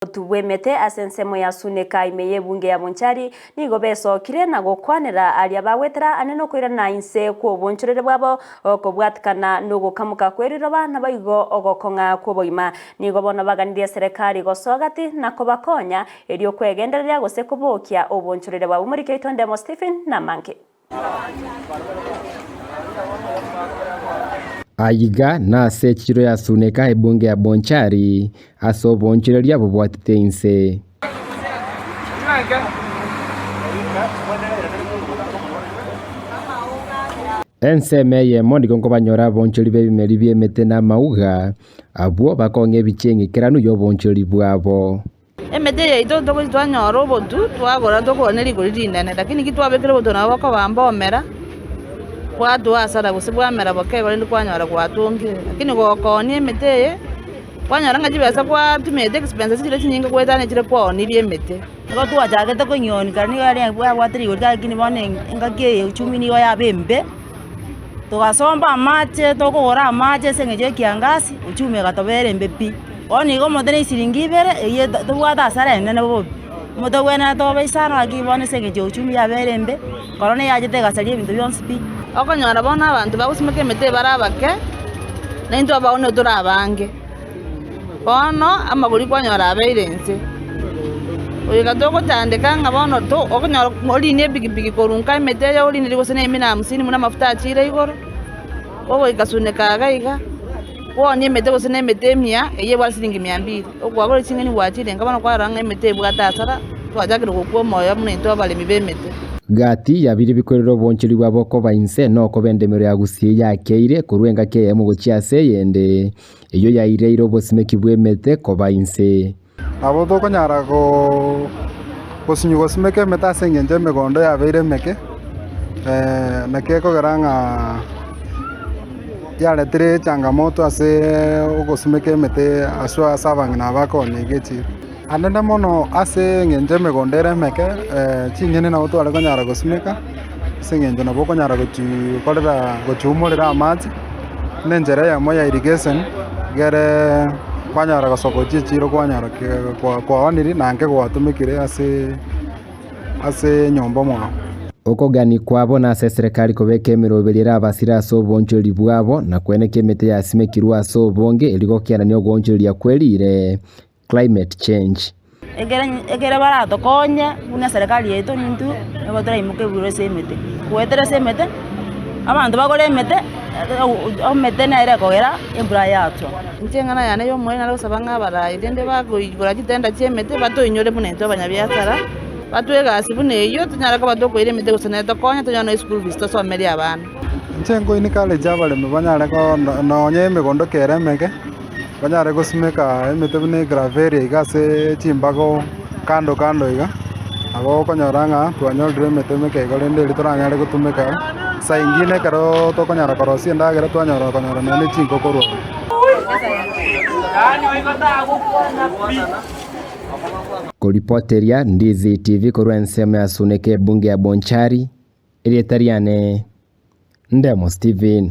Obotu bw'emete ase ensemo ya Suneka ime y'ebunge ya Bonchari nigo besokire na gokwanera aria bagwetera ane nokoirana inse kw'obonchorere bwabo okobwatikana nogokamoka kwe riroba naboigo ogokong'a kw'obogima. Nigo bono baganirie eserekari gosoa gati na kobakonya erio kwegendereria gose kobokia obonchorere bwabo. Omoriki oito Ndemo Stephen namange. Aiga nase echiro ya Suneka ebunge ya Bonchari ase oboonchoreria bobwatete inse. Ensemo eyemo nigo nkobanyora aboonchori b'ebimeri bi'emete na amauga, abwo bakong'a ebichie eng'ikeranu y'oboonchoreri bwabo. Emete yaito togochia twanyora obotu, twagora tokogora ne rigori rinene, lakini ki twabekire obotu nabo bokoba mbomera, bwatoa hasara gose bwamera boke igo rende kwanyora gwatongire. Lakini gokoonia emete eye, kwanyora ng'a chibesa kwatumete expenses chire chinyinge goetania chire kwaonirie emete. Nigo twachagete konyionia kare nigo yarenge yabwate rigori lakini bono engaki eye uchumi nigo yaba embe, togasomba amache tokogora amache ase eng'encho ya ekiangasi, uchumi egatobera embe pi. Bono igo omonto ne esiringi ibere, eywo tobwate hasara enene bobe. Omonto obwenerete obe isano lakini bono ase eng'encho ya uchumi yabere embe, korona eyachete egasaria ebinto bionsi pi. Okonyora bono abanto bagosimeka emete bare abake, na intwe abaoni tore abange. Bono amagori kwanyora abeire inse, goika togotandeka ng'a bono to okonyora orinie epikipiki korwa nka emete eye orinerie gose na emia na hamsini buna amafuta achire igoro, ogoika suneka iga iga, bwonie emete gose na emete emiya eywo ebwate siringi mia mbili, okwagora ching'eni gwachire nka bono kwarora ng'a emete ebwate hasara, twachakire gokwa omoyo buna intwe abaremi ba emete. Gati ya biria bikorire obonchori bwabo koba inse nokoba endemero ya Gusii yakeire korwa engaki eyemo gochia ase eyende. Eyio yaireire obosimeki bw'emete koba inse. Nabo tokonyara gosinywa gosimeka emete ase engencho emegondo yabeire emeke, naki ekogera ng'a yaretire echangamoto ase ogosimeka emete aswe ase abang'ina aba bakoonia iga echiro. Anene mono ase engencho emegondo ere emeke, ching'eni nabo tware konyara gosimeka, ase eng'encho nabo okonyara gochikorera gochiumorera amache, buna enchera eyemo ya irrigation, egere kwanyara gosoka gochia echiro kwanyora ke kwa kwaoniri na nke gwatumekire ase ase enyomba omwao. Okogania kwabo nase eserekari kobeka emeroberi ere abasire ase oboonchoreri bwabo, na kweneka emete yasimekirwe ase obonge erio gokianania ogoonchoreria kwerire. Climate change. Ekere baratokonye buna eserekari yaito nintwe nigo toraimoke igoro ase emete. Goetera ase emete, abanto bagore emete, emete nere ekogera embura yatwa. Inche eng'ana yane y'omoyo nare gosaba ng'a abarai rende bakoigora chitenda chi'emete batoinyore buna intwe abanyabiasara, batwe egasi buna eyio tonyare koba tokoira emete gose nere tokonye tonyore nonya eschool fees tosomerie abana. Inche nkoencourage abaremi banyare ko nonye emegondo kere emeke. Banyare gosimeka emete buna egraveria iga ase chimbago kando kando iga, nabo okonyora ng'a twanyorire emete emeke igo rende eria toranyare gotumeka saa ingine ekero tokonyara korosia endagera twanyora konyora nonya ne chinko korwa ororo. Koripoteria Ndizi TV korwa ensemo ya Suneka ebunge ya Bonchari, erieta riane Ndemo Stephen.